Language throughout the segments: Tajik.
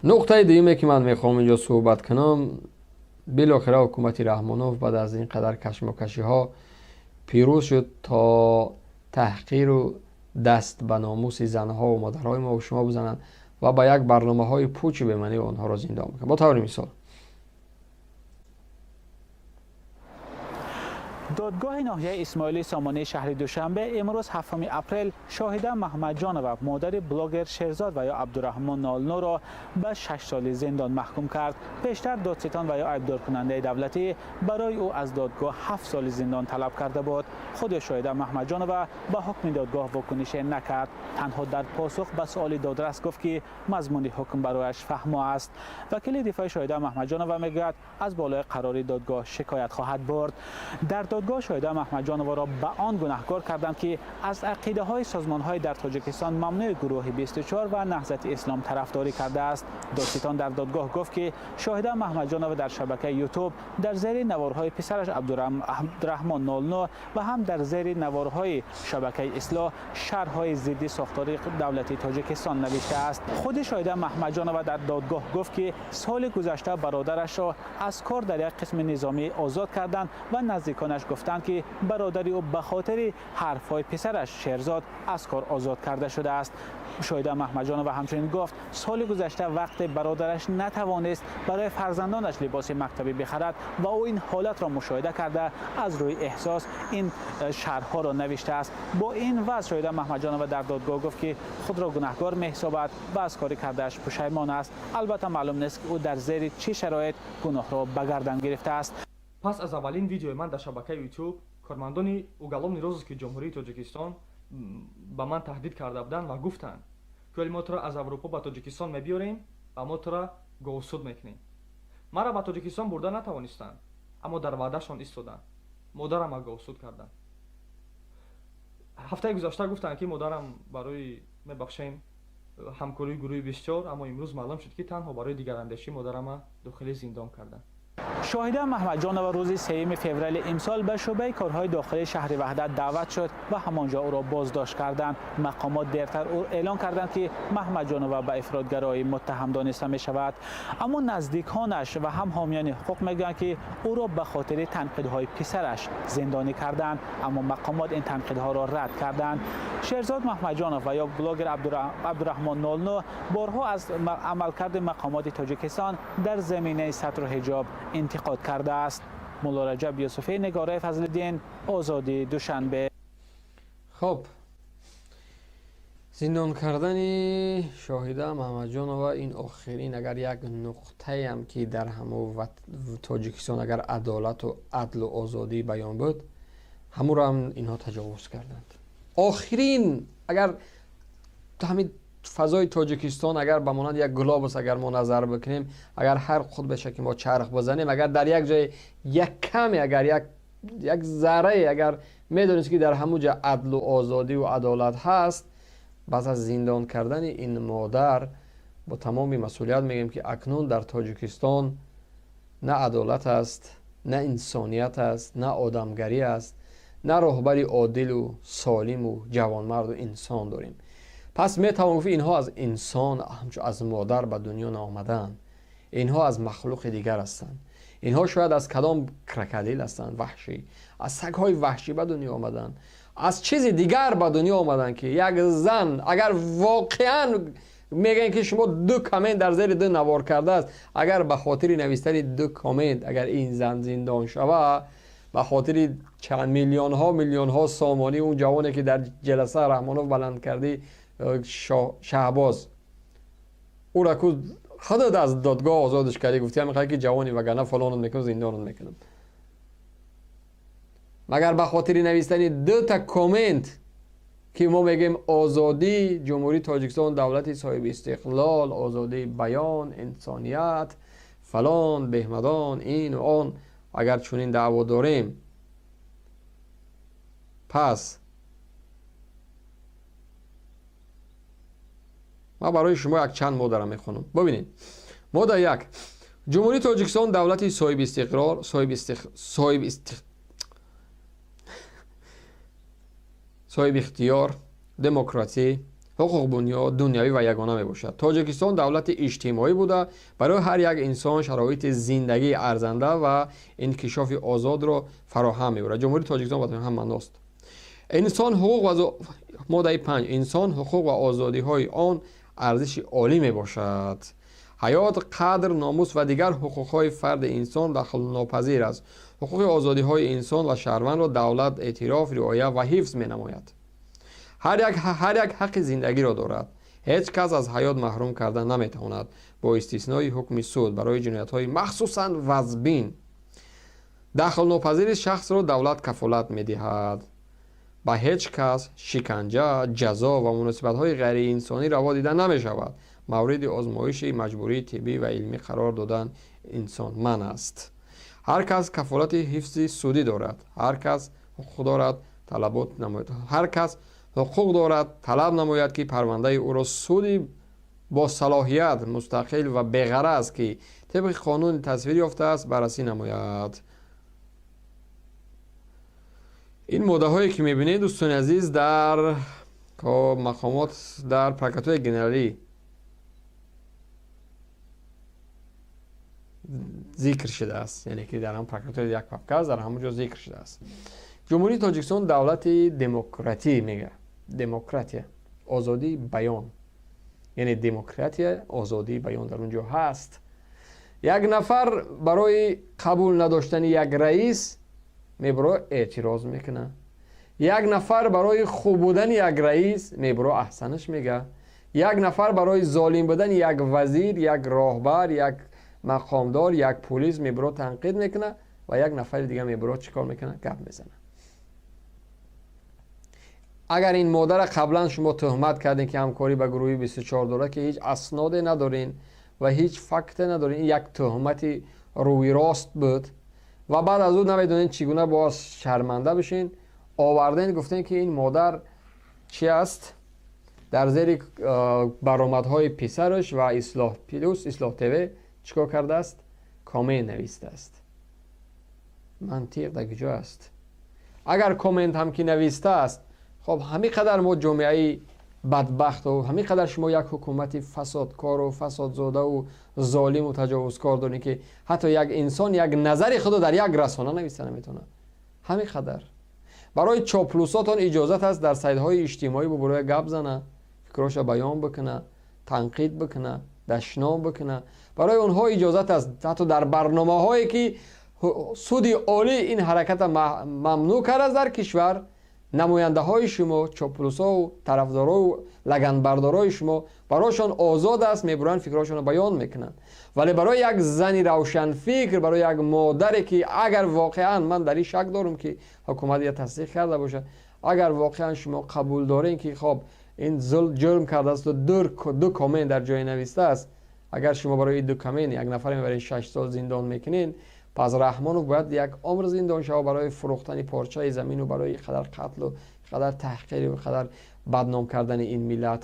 Нуқтаи дуюме ки ман мехоҳам инҷо суҳбат кунам, билохира ҳукумати Раҳмонов баъд аз ин қадар кашмокашиҳо пирӯз шуд то таҳқиру даст ба номуси занҳову модарҳои мо шумо бизананд ва ба як барномаҳои пучи бемаънии онҳоро зиндон бикунанд. Бо таври мисол, додгоҳи ноҳияи Исмоили Сомонии шаҳри Душанбе имрӯз 7 апрел Шоҳида Маҳмадҷонова, модари блогер Шерзод ва ё Абдураҳмон Нолнуро ба 6 соли зиндон маҳкум кард. Пештар додситон ва ё айбдоркунандаи давлатӣ барои ӯ аз додгоҳ 7 соли зиндон талаб карда буд. Худи Шоҳида Маҳмадҷонова ба ҳукми додгоҳ вокунише накард. Танҳо дар посух ба суоли додрас гуфт, ки мазмуни ҳукм барояш фаҳмо аст. Вакили дифои Шоҳида Маҳмадҷонова мегӯяд, аз болои қарори додгоҳ шикоят хоҳад бурд. Дар додгоҳ Шоҳида Маҳмадҷоноваро ба он гунаҳкор карданд, ки аз ақидаҳои созмонҳои дар Тоҷикистон мамнӯи гурӯҳи 24 ва Наҳзати Ислом тарафдорӣ кардааст. Додситон дар додгоҳ гуфт, ки Шоҳида Маҳмадҷонова дар шабакаи Ютуб дар зери наворҳои писараш Абдураҳмон Нолну ва ҳам дар зери наворҳои шабакаи Ислоҳ шарҳҳои зидди сохтори давлати Тоҷикистон навиштааст. Худи Шоҳида Маҳмадҷонова дар додгоҳ гуфт, ки соли гузашта бародарашро аз кор дар як қисми низомӣ озод карданд ва наздиконаш гуфтанд, ки бародари ӯ ба хотири ҳарфҳои писараш Шерзод аз кор озод карда шудааст. Шоҳида Маҳмадҷонова ҳамчунин гуфт, соли гузашта вақте бародараш натавонист барои фарзандонаш либоси мактабӣ бихарад ва ӯ ин ҳолатро мушоҳида карда аз рӯи эҳсос ин шарҳҳоро навиштааст. Бо ин вазъ Шоҳида Маҳмадҷонова дар додгоҳ гуфт, ки худро гунаҳкор меҳисобад ва аз кори кардааш пушаймон аст. Албатта маълум нест, ки ӯ дар зери чӣ шароит гуноҳро ба гардан гирифтааст. Пас аз аввалин видеои ман дар шабакаи YouTube кормандони уголовный розыски Ҷумҳурии Тоҷикистон ба ман таҳдид карда буданд ва гуфтанд, ки вале мо туро аз Аврупо ба Тоҷикистон мебиёрем ва мо туро говсуд мекунем. Маро ба Тоҷикистон бурда натавонистанд, аммо дар ваъдашон истоданд. Модарама говсуд карданд. Ҳафтаи гузашта гуфтанд, ки модарам барои мебахшем ҳамкории гурӯҳи 24, аммо имрӯз маълум шуд, ки танҳо барои дигарандешӣ модарама дохили зиндон карданд. Шоҳида Маҳмадҷонова рӯзи 3 феврали имсол ба шӯъбаи корҳои дохилии шаҳри Ваҳдат даъват шуд ва ҳамонҷо ӯро боздошт карданд. Мақомот дертар ӯ эълон карданд, ки Маҳмадҷонова ба ифротгароӣ муттаҳам дониста мешавад. Аммо наздиконаш ва ҳам ҳомиёни ҳуқуқ мегӯянд, ки ӯро ба хотири танқидҳои писараш зиндонӣ карданд, аммо мақомот ин танқидҳоро рад карданд. Шерзод Маҳмадҷонов ва ё блогер Абдураҳмон Нолну борҳо аз амалкарди мақомоти Тоҷикистон дар заминаи сатру ҳиҷоб интиқод кардааст. Мулло Раҷаб Юсуфӣ, Нигораи Фазлиддин, Озодӣ, Душанбе. Хоб, зиндон кардани Шоҳида Маҳмадҷонова ин охирин агар як нуқтаям, ки дар ҳамо Тоҷикистон агар адолату адлу озодӣ баён буд, ҳамуро ҳам инҳо таҷовуз карданд. Охирин агар ҳамин фазои Тоҷикистон агар ба монанди як глобус агар мо назар бикунем, агар ҳар қутбеша ки мо чарх бизанем, агар дар як ҷое як каме агар як заррае агар медонист, ки дар ҳамун ҷа адлу озодиву адолат ҳаст, пас аз зиндон кардани ин модар бо тамоми масъулият мегӯем, ки акнун дар Тоҷикистон на адолат аст, на инсоният аст, на одамгарӣ аст, на роҳбари одилу солиму ҷавонмарду инсон дорем. Пас метавон гуфт, инҳо аз инсон, ҳамчун аз модар ба дунё наомадаанд. Инҳо аз махлуқи дигар ҳастанд. Инҳо шояд аз кадом крокодил ҳастанд ваҳшӣ, аз сагҳои ваҳшӣ ба дунё омаданд, аз чизи дигар ба дунё омаданд, ки як зан агар воқеан мегӯянд, ки шумо ду коммент дар зери ду навор кардааст, агар ба хотири навистани ду коммент агар ин зан зиндон шава, ба хотири чанд миллионҳо миллионҳо сомонӣ он ҷавоне, ки дар ҷаласа Раҳмонов баланд кардӣ, Шаҳбоз, ӯра ку худат аз додгоҳ озодш кардӣ, гуфти ҳамин ки ҷавони, вагарна фалонат мекунам, зиндонат мекунам. Магар ба хотири навистани дута коммент, ки мо мегӯем озодӣ, Ҷумҳурии Тоҷикистон давлати соҳиби истиқлол, озодии баён, инсоният, фалон беҳмадон, ину он, агар чунин даъво дорем, пас ман барои шумо якчанд моддаро мехонам. Бубинед, модда 1: Ҷумҳурии Тоҷикистон давлати соҳиби истиқрор, соҳиби ихтиёр, демократӣ, ҳуқуқбунёд, дунявӣ ва ягона мебошад. Тоҷикистон давлати иҷтимоӣ буда, барои ҳар як инсон шароити зиндагии арзанда ва инкишофи озодро фароҳам меорад. Ҷумҳурии Тоҷикистон ватани ҳаманост. Инсон ҳуқуқ ва моддаи 5 инсон ҳуқуқ ва озодиҳои он арзиши олӣ мебошад. Ҳаёт, қадр, номус ва дигар ҳуқуқҳои фарди инсон дахлнопазир аст. Ҳуқуқи озодиҳои инсон ва шаҳрвандро давлат эътироф, риоя ва ҳифз менамояд. Ҳар як ҳаққи зиндагиро дорад. Ҳеҷ кас аз ҳаёт маҳрум карда наметавонад, бо истиснои ҳукми суд барои ҷиноятҳои махсусан вазбин. Дахлнопазири шахсро давлат кафолат медиҳад. Ба ҳеҷ кас шиканҷа, ҷазо ва муносибатҳои ғайриинсонӣ раво дида намешавад. Мавриди озмоиши маҷбурии тиббӣ ва илмӣ қарор додан инсон манъ аст. Ҳар кас кафолати ҳифзи судӣ дорад. Ҳар кас ҳуқуқ дорад талабот намояд. Ҳар кас ҳуқуқ дорад талаб намояд, ки парвандаи ӯро суди босалоҳият, мустақил ва беғараз, ки тибқи қонун тасвир ёфтааст, баррасӣ намояд. Ин моддаҳое ки мебинед, дӯстони азиз, дар мақомот, дар прокуратураи генералӣ зикр шудааст, яъне ки дар ҳам прокуратураи як папка аст, дар ҳамон ҷо зикр шудааст. Ҷумҳурии Тоҷикистон давлати демократӣ мега. Демократия, озодии баён, яъне демократия, озодии баён дар он ҷо ҳаст. Як нафар барои қабул надоштани як раис мебуро эътироз мекунад. Як нафар барои хуб будани як раис мебуро аҳсанаш мега. Як нафар барои золим будани як вазир, як роҳбар, як мақомдор, як пулис мебуро танқид мекунад ва як нафари дига мебуро чӣ кор мекунад? Гап мезанад. Агар ин модарро қаблан шумо туҳмат кардем, ки ҳамкорӣ ба гурӯҳи 24 дорад, ки ҳеҷ асноде надорин ва ҳеҷ факте надорин, ин як туҳмати рӯи рост буд ва баъд аз ӯ намедонед чӣ гуна боз шарманда бишин, оварден гуфтен, ки ин модар чи аст? Дар зери баромадҳои писараш ва Ислоҳ Плюс, Ислоҳ ТВ чӣ кор кардааст? Коммент навистааст. Мантиқ дар куҷо аст? Агар коммент ҳам ки навистааст, хоб ҳамин қадар мо ҷомеаи бадбахту ҳамин қадар шумо як ҳукумати фасодкору фасодзодаву золиму таҷовузкор дорем, ки ҳатто як инсон як назари худро дар як расона нависта наметавонад. Ҳамин қадар барои чоплусотон иҷозат аст дар сайтҳои иҷтимоӣ бубуроя гап зана, фикроша баён бикуна, танқид бикуна, дашном бикуна. Барои онҳо иҷозат аст ҳатто дар барномаҳое, ки суди олӣ ин ҳараката мамнӯъ кардааст дар кишвар, намояндаҳои шумо, чоплусову тарафдорову лаганбардорои шумо барояшон озод аст, мебуранд, фикрҳошонро баён мекунанд. Вале барои як зани равшанфикр, барои як модаре, ки агар воқеан ман дар ин шак дорам, ки ҳукумат я тасдиқ карда бошад, агар воқеан шумо қабул дорем, ки хоб ин ҷурм кардааст, ду коммент дар ҷое навистааст, агар шумо барои ду коммент як нафар мебаред 6 сол зиндон мекунед, пас Раҳмонов бояд як умр зиндон шавад барои фурӯхтани порчаи замину барои қадар қатлу қадар таҳқиру қадар бадном кардани ин миллат.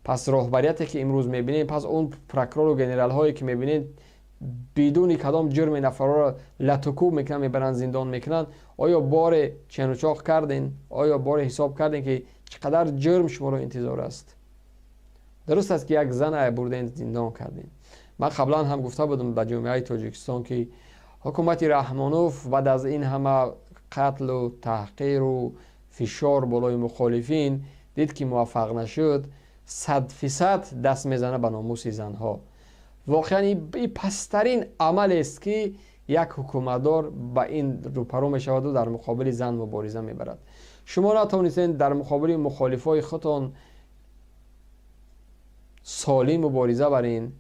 Пас роҳбарияте, ки имрӯз мебинем, пас он прокурору генералҳое, ки мебинед, бидуни кадом ҷурми нафарҳоро латукӯб мекунанд, мебаранд, зиндон мекунанд, оё боре ченучоқ карден? Оё боре ҳисоб карден, ки чӣ қадар ҷурм шуморо интизор аст? Дуруст аст, ки як зана бурден, зиндон кардем. Ман қаблан ҳам гуфта будам ба ҷомеаи Тоҷикистон, ки ҳукумати Раҳмонов баъд аз ин ҳама қатлу таҳқиру фишор болои мухолифин дид, ки муваффақ нашуд, 100% даст мезанад ба номуси занҳо. Воқеан ин пасттарин амалест, ки як ҳукуматдор ба ин рӯпарӯ мешаваду дар муқобили зан мубориза мебарад. Шумо натавонистед дар муқобили мухолифои худтон солим мубориза барин.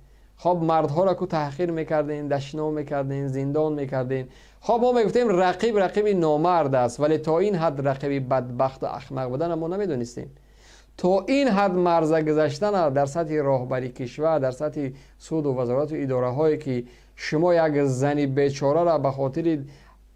Хоб мардҳоро ку таҳқир мекардем, дашном мекардем, зиндон мекардем. Хоб мо мегуфтем рақиб рақиби номард аст, вале то ин ҳад рақиби бадбахту ахмақ будана мо намедонистем. То ин ҳад марза гузаштана дар сатҳи роҳбари кишвар, дар сатҳи суду вазорату идораҳое, ки шумо як зани бечораро ба хотири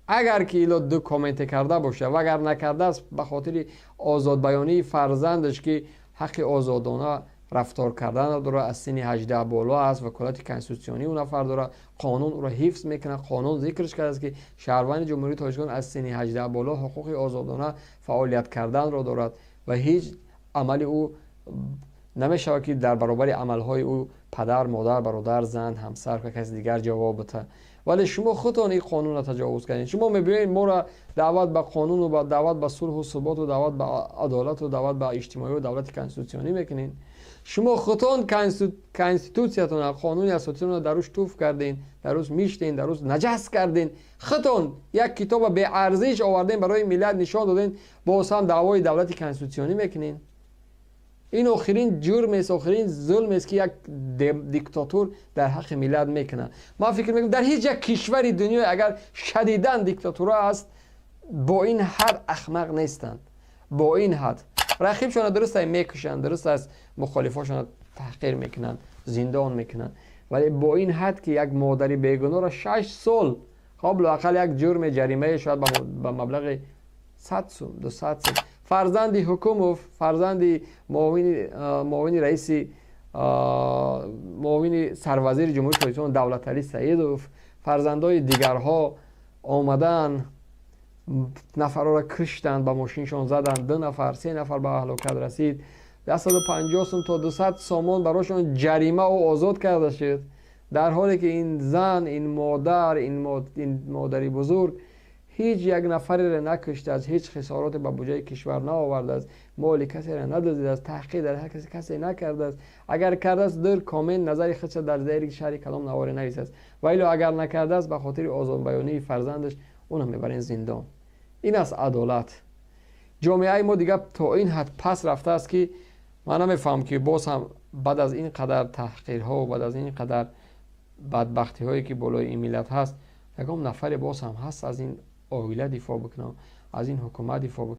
агар ки ило ду комменте карда бошад ва агар накардааст, ба хотири озодбаёнии фарзандаш, ки ҳаққи озодона рафтор кардан дорад, аз синни 18 боло аст, ваколати конститутсионӣ ӯ нафар дорад, қонун ӯро ҳифз мекунад, қонун зикрш кардааст, ки шаҳрванди Ҷумҳурии Тоҷикистон аз синни 18 боло ҳуқуқи озодона фаъолият карданро дорад ва ҳеҷ амали ӯ Намешавад, ки дар баробари амалҳои ӯ падар, модар, бародар, зан, ҳамсар ва каси дигар ҷавоб бита. Вале шумо худтон ин қонунро таҷовуз кардед. Шумо мебиёед, моро даъват ба қонуну ба даъват ба сулҳу суботу даъват ба адолату даъват ба иҷтимоию давлати конститутсионӣ мекунед. Шумо худтон конститутсиятона, қонуни асосиятонро дар рӯш туф карден, дар рӯз миштен, дар рӯз наҷас карден. Худтон як китоба беарзиш оварден, барои миллат нишон доден, боз ҳам даъвои давлати конститутсионӣ мекунед. Ин охирин ҷурмест, охирин зулмест, ки як диктатур дар ҳаққи миллат мекунад. Ман фикр мекунам, дар ҳеҷ як кишвари дунё, агар шадидан диктатура аст, бо ин ҳад ахмақ нестанд. Бо ин ҳад рақибшона, дуруст аст, мекушанд, дуруст аст, мухолифошона таҳқир мекунанд, зиндон мекунанд, вале бо ин ҳад, ки як модари бегуноҳро 6 сол, хоб, лоақал як ҷурме, ҷаримае шояд ба маблағи 100 сум, 200 сум. Фарзанди Ҳукумов, фарзанди муовини раиси, муовини сарвазири Ҷумҳурии Тоҷикистон Давлаталӣ Саидов, фарзандои дигарҳо омадан, нафарҳоро куштанд, ба мошиншон заданд, ду нафар, се нафар ба ҳалокат расид. 150 сум то 200 сомон барошон ҷаримау озод карда шуд, дар ҳоле ки ин зан, ин модар, ин модари бузург ҳеҷ як нафареро накуштааст, ҳеҷ хисороте ба буҷаи кишвар наовардааст, моли касеро надуздидааст, таҳқир дар ҳар касе касе накардааст. Агар кардааст, дар коммент назари худша дар зери шарҳи калом наворе нависааст. Ва ило агар накардааст, ба хотири озодбаёнии фарзандаш ӯно мебарен зиндон. Ин аст адолат? Ҷомеаи мо дигар то ин ҳад пас рафтааст, ки ман намефаҳмам, ки боз ҳам баъд аз ин қадар таҳқирҳо, баъд аз ин қадар бадбахтиҳое, ки болои ин миллат ҳаст, ягон нафаре боз ҳам ҳаст, аз ин оила дифоъ бикунам, аз ин ҳукумат дифоъ.